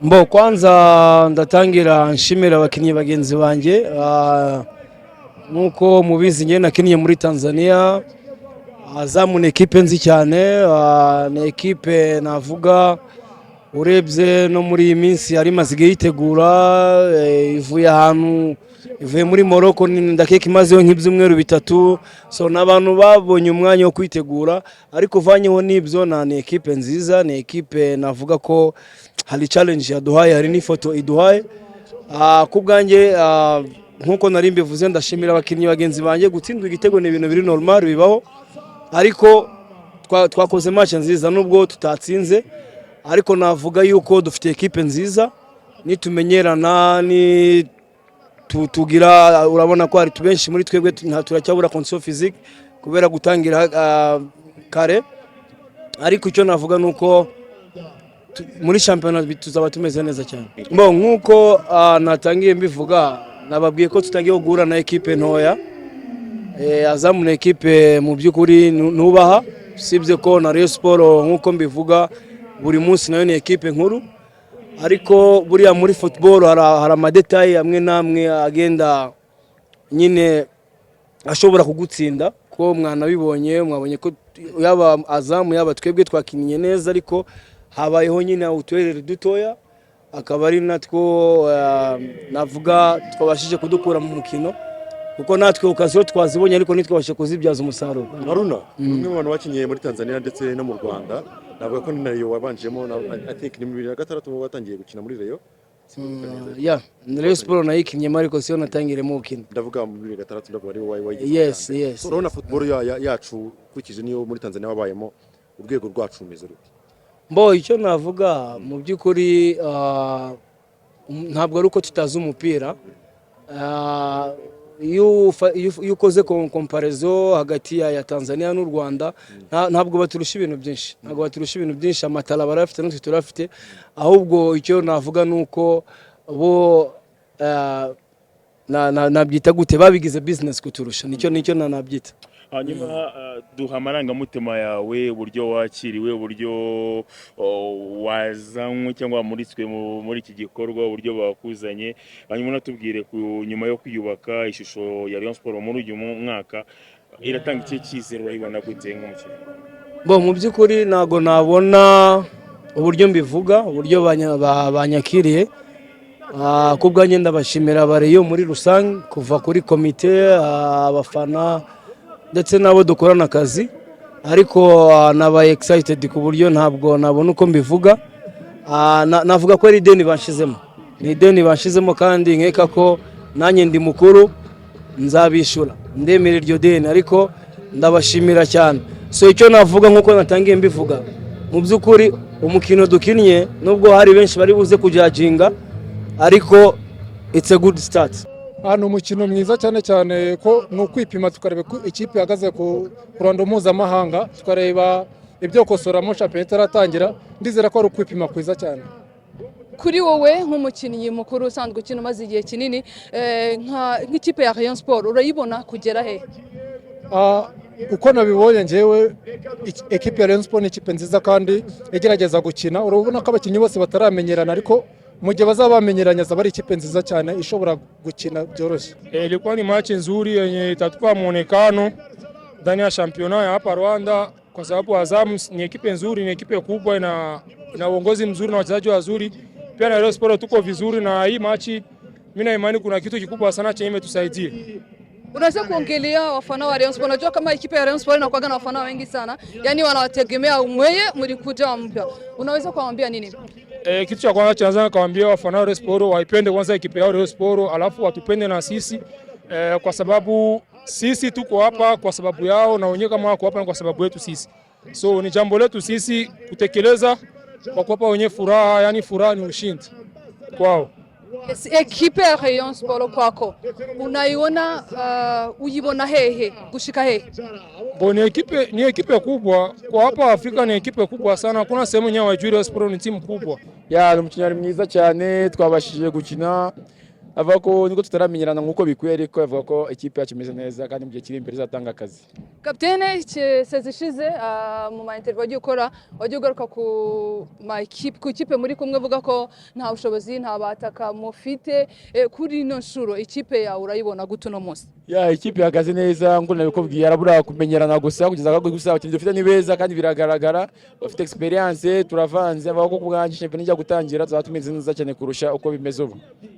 Mbo kwanza ndatangira nshimira abakinnyi bagenzi banjye. Nk'uko mubizi, njye nakiniye muri Tanzania. Azam ni ekipe nzi cyane, ni ekipe navuga urebye no muri iyi minsi yari imaze igihe yitegura, ivuye ahantu, ivuye muri Morocco, ndakeka imazeyo nk'ibyumweru 3. So ni abantu babonye umwanya wo kwitegura, ariko uvanyeho n'ibyo na ni ekipe nziza, ni ekipe navuga ko hari challenge yaduhaye, hari n'ifoto iduhaye. Ku bwanjye, nk'uko nari mbivuze, ndashimira abakinnyi bagenzi banjye. Gutsindwa igitego ni ibintu biri normal, bibaho, ariko twakoze match nziza nubwo tutatsinze. Ariko navuga yuko dufite ekipe nziza nitumenyerana ni tugira, urabona ko hari benshi muri twebwe turacyabura condition physique kubera gutangira kare. Ariko icyo navuga ni uko muri shampiyona tuzaba tumeze neza cyane. Bon, nk'uko natangiye mbivuga, nababwiye ko tutagiye guhura na ekipe ntoya. Azam ni ekipe mu by'ukuri nubaha, usibye ko na Rayon Sport, nk'uko mbivuga buri munsi, nayo ni ekipe nkuru. Ariko buriya muri football hari ama détails amwe n'amwe agenda nyine ashobora kugutsinda, ko mwanabibonye, mwabonye ko yaba Azam, yaba twebwe twakinnye neza, ariko habayeho nyine uturere dutoya, akaba ari natwo navuga twabashije kudukura mu mukino, kuko natwe occasion twazibonye ariko ntitwabashe kuzibyaza umusaruro. Haruna, umwe mu bantu bakinnye muri Tanzania ndetse no mu Rwanda, navuga ko ni na Rayon wabanjemo, I think ni mu 2006 watangiye gukina muri Rayon. Ya, Rayon Sport nayikinnyemo, ariko siyo natangiremo gukina. Ndavuga mu 2006, ndavuga ari wowe wayigize. Yes. So, urabona football yacu ukurikije niyo muri Tanzania wabayemo, urwego rwacu rumeze rute? Mbo icyo navuga mu by'ukuri, ntabwo ari uko tutazi umupira. Iyo ukoze comparaison hagati ya Tanzania n'u Rwanda, ntabwo baturusha ibintu byinshi, ntabwo baturusha ibintu byinshi. Ama talent barayafite, natwe turafite. Ahubwo icyo navuga ni uko bo nabyita gute, babigize business kuturusha. Nicyo nabyita. Hanyuma duha amarangamutima yawe, uburyo wakiriwe, uburyo wazanywe cyangwa wamuritswe muri iki gikorwa, uburyo bakuzanye. Hanyuma unatubwire ku nyuma yo kwiyubaka, ishusho ya Rayon Sport muri uyu mwaka iratanga ikihe cyizere? Urayibona gute nk'umukinnyi? Bo mu by'ukuri ntabwo nabona uburyo mbivuga, uburyo banyakiriye. Ku bwanjye ndabashimira aba Rayon muri rusange, kuva kuri komite, abafana ndetse n'abo dukorana akazi. Ariko nabaye excited ku buryo ntabwo nabona uko mbivuga. Navuga ko ari ideni banshizemo, ni ideni banshizemo, kandi nkeka ko nanjye ndi mukuru, nzabishyura, ndemera iryo deni, ariko ndabashimira cyane. So icyo navuga, nk'uko natangiye mbivuga, mu by'ukuri umukino dukinnye, nubwo hari benshi bari buze kujudginga, ariko it's a good start. Ni umukino mwiza, cyane cyane ko ni ukwipima, tukareba ko ikipe ihagaze ku ruhando mpuzamahanga, tukareba ibyo kosoramo shampiyona itaratangira. Ndizera ko ari ukwipima kwiza cyane. Kuri wowe nk'umukinnyi mukuru usanzwe ukina, umaze igihe kinini, nk'ikipe ya Rayon Sport urayibona kugera he? Uko nabibonye njyewe, ekipe ya Rayon Sport ni ikipe nziza kandi igerageza gukina. Urabona ko abakinnyi bose bataramenyerana, ariko mu gihe bazaba bamenyeranye azaba ari ikipe nziza cyane ishobora gukina byoroshye. Ilikuwa ni match nzuri yenye itatupa mwonekano ndani ya championnat ya hapa Rwanda, kwa sababu Azam ni équipe nzuri, ni équipe kubwa, ina uongozi mzuri na wachezaji wazuri. Pia na Rayon Sport tuko vizuri, na hii machi mimi na imani kuna kitu kikubwa sana chenye imetusaidia. Unaweza kuongelea wafana wa Rayon Sport? Unajua kama ekipe ya Rayon Sport inakuwa na wafana wengi sana, yani wanawategemea mweye mlikuja mpya, unaweza kuwaambia nini? Kitu cha kwanza cha naweza kawaambia wafana wa Rayon Sport waipende kwanza équipe yao Rayon Sport, alafu watupende na sisi kwa sababu sisi tuko hapa kwa sababu yao na wenyewe kama wako hapa ni kwa sababu yetu sisi. So ni jambo letu sisi kutekeleza kwa kuwapa wenyewe furaha, yani furaha ni ushindi kwao. Yes, ekipe ya Rayon Sport kwako unaiona, uyibona hehe gushika hehe? Bo ni équipe kubwa kwa hapa Afrika, ni équipe kubwa sana. Hakuna sehemu yenyewe hawajui Rayon Sport ni timu kubwa. Ya, ni umukino wari mwiza cyane, twabashije gukina. Avuga ko niko tutaramenyerana nk'uko bikwiye, ariko avuga ko ikipe yacu imeze neza kandi mu gihe kiri imbere izatanga akazi. Kapitene, saison ishize mu ma interview wagiye ukora, wagiye ugaruka ku ma ekipe, ku ikipe muri kumwe, uvuga ko nta bushobozi, nta bataka mufite. Kuri ino nshuro ikipe yawe urayibona gute uno munsi? Ya, ikipe ihagaze neza nk'uko nabikubwiye, arabura kumenyerana gusa kugeza aho. Gusa abakinnyi dufite ni beza kandi biragaragara bafite experience, turavanze. Avuga ko ku bwanjye shampiyona ijya gutangira tuzaba tumeze neza cyane kurusha uko bimeze ubu.